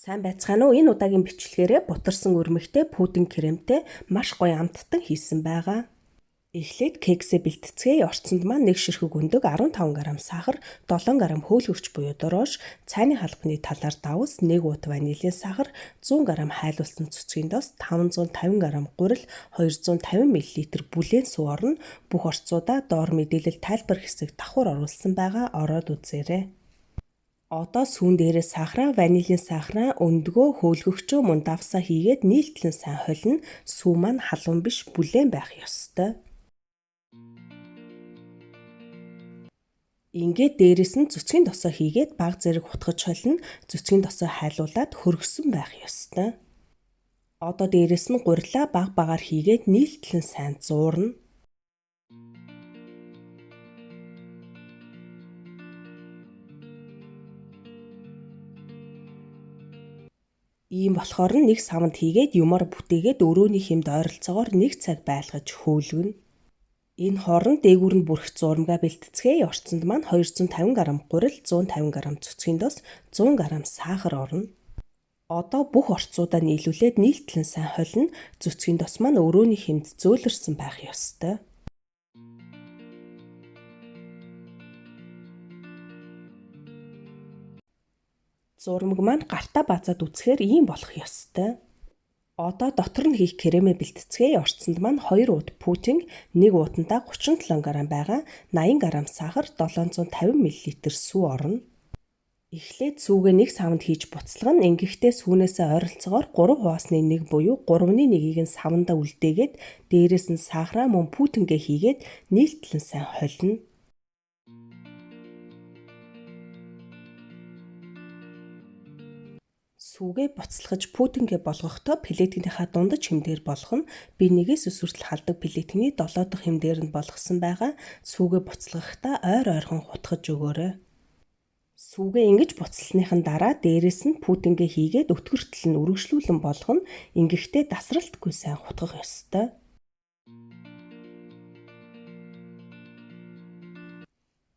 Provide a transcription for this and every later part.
Сайн байцгаана уу? Энэ удаагийн бичлэгээрээ бутарсан өрмөгтэй пудинг кремтэй маш гоё амттан хийсэн байгаа. Эхлээд кексээ бэлтцгээе. Орцонд маань нэг ширхэг өндөг, 15 г сахар, 7 г хөөлгөгч буюу дорож, цайны халбаны талаар давс, 1 уут ванилийн сахар, 100 г хайлуулсан цөцгийн дос, 550 г гурил, 250 мл бүлээн сүү орно. Бүх орцуудаа доор мэдээлэл тайлбар хэсэг давхар оруулсан байгаа. Ороод үзээрэй. Одоо сүүн дээрээ сахараа, ванилийн сахараа, өндгөө, хөөлгөгчөө мөн давсаа хийгээд нийлтлэн сайн холино. Сүү маань халуун биш, бүлээн байх ёстой. Ингээд дээрээс нь цөцгийн досоо хийгээд баг зэрэг хутгаж холино. Цөцгийн досоо хайлуулад хөргсөн байх ёстой. Одоо дээрээс нь гурилаа баг багаар хийгээд нийлтлэн сайн зуурна. Ийм болохоор нэг саванд хийгээд юмар бүтээгээд өрөөний хэмд ойролцоогоор 1 цаг байлгаж хөөлгөнө. Энэ хооронд дээгүүр нь бүрэх зуурмгаа бэлтцгээе. Орцонд маань 250 г гурил, 150 г цөцгийн дос, 100 г сахар орно. Одоо бүх орцуудаа нийлүүлээд нийлтлэн сайн холино. Цөцгийн дос маань өрөөний хэмд зөөлрсөн байх ёстой. Зурмаг маань гартаа базаад үзэхээр ийм болох ёстой. Одоо дотор нь хийх кремээ бэлтцгээе. Орцонд маань 2 уут пудинг, 1 уутандаа 37 г байгаа, 80 г сахар, 750 мл сүү орно. Эхлээд сүүгээ нэг саванд хийж буцалгана. Ингэхдээ сүүнээсээ ойролцоогоор 3 хуваасны 1 буюу 3-ны 1-ийг нь савандаа үлдээгээд дээрээс нь сахараа мөн пудингээ хийгээд нийлтлэн сайн холино. Сүүгээ буцалгаж пудингээ болгохдоо плиткийнхаа дундаж хэмдээр болгоно. Би нэгээс өсвөртөл халдаг плиткний 7 дахь хэмдээр нь болгосон байгаа. Сүүгээ буцалгахдаа ойр ойрхон хутгаж өгөөрэй. Сүүгээ ингэж буцалсныхан дараа дээрээс нь пудингээ хийгээд өтгөртөл нь үргэлжлүүлэн болгоно. Ингэхдээ дасралтгүй сайн хутгах ёстой.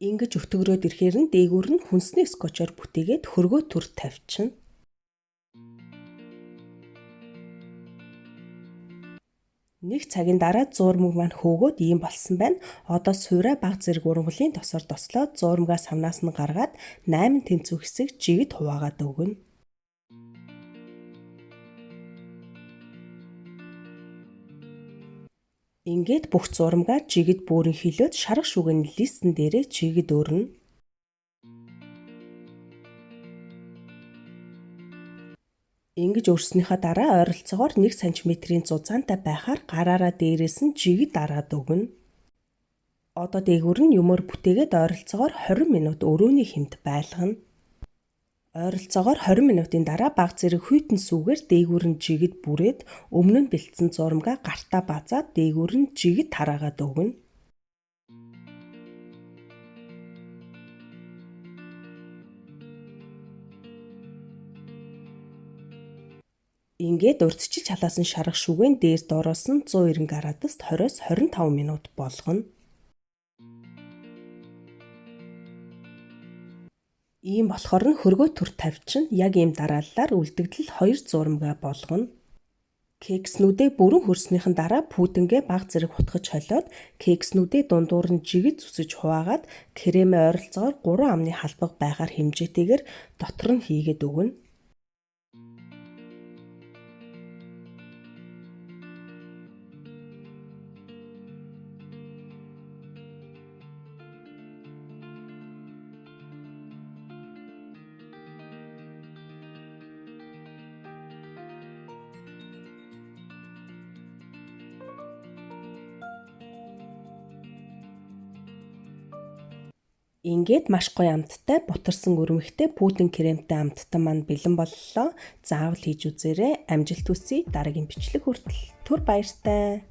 Ингэж өтгөрөөд ирэхээр нь дээгүүр нь хүнсний скотчоор бүтээгээд хөргөө төр тавьчихна. Нэг цагийн дараа зуурмаг маань хөөгөөд ийм болсон байна. Одоо суурай баг зэрэг ургамлын досоор дослоод зуурмагаа савнаас нь гаргаад 8 тэнцүү хэсэг жигд хуваагаад өгнө. Ингээд бүх зуурмагаа жигд бүрэн хилөөд шарга шүгэн листэн дээрээ жигд өрнө. Ингэж өрснийхаа дараа ойролцоогоор 1 см-ийн зузаантай байхаар гараараа дээрээс нь жигд дараад өгнө. Одоо дээгүүр нь юмор бүтээгээд ойролцоогоор 20 минут өрөөний хэмд байлгана. Ойролцоогоор 20 минутын дараа баг зэрэг хүйтэн сүүгээр дээгүүр нь жигд бүрээд өмнө нь бэлдсэн зуурмагаа гартаа базаад дээгүүр нь жигд тараагаад өгнө. Ингээд урдчилж халаасан шарга шүгэн дээр доороос нь 190 градуст 20-25 минут болгоно. Ийм болохоор нь хөргөө төр тавьчихна. Яг ийм дарааллаар үлдэгдэл 2 зуурмагаа болгоно. Кекснүүдээ бүрэн хөрснийхэн дараа пудингээ баг зэрэг хутгаж холиод кекснүүдээ дундуур нь жигд зүсэж хуваагаад кремээ ойролцоогоор 3 амны халбаг байгаар хэмжээтэйгээр дотор нь хийгээд өгнө. Ингээд маш гоё амттай бутарсан өрмөгтэй пудинг кремтэй амттан маань бэлэн боллоо. Заавал хийж үзээрэй. Амжилт хүсье. Дараагийн бичлэг хүртэл түр баяртай.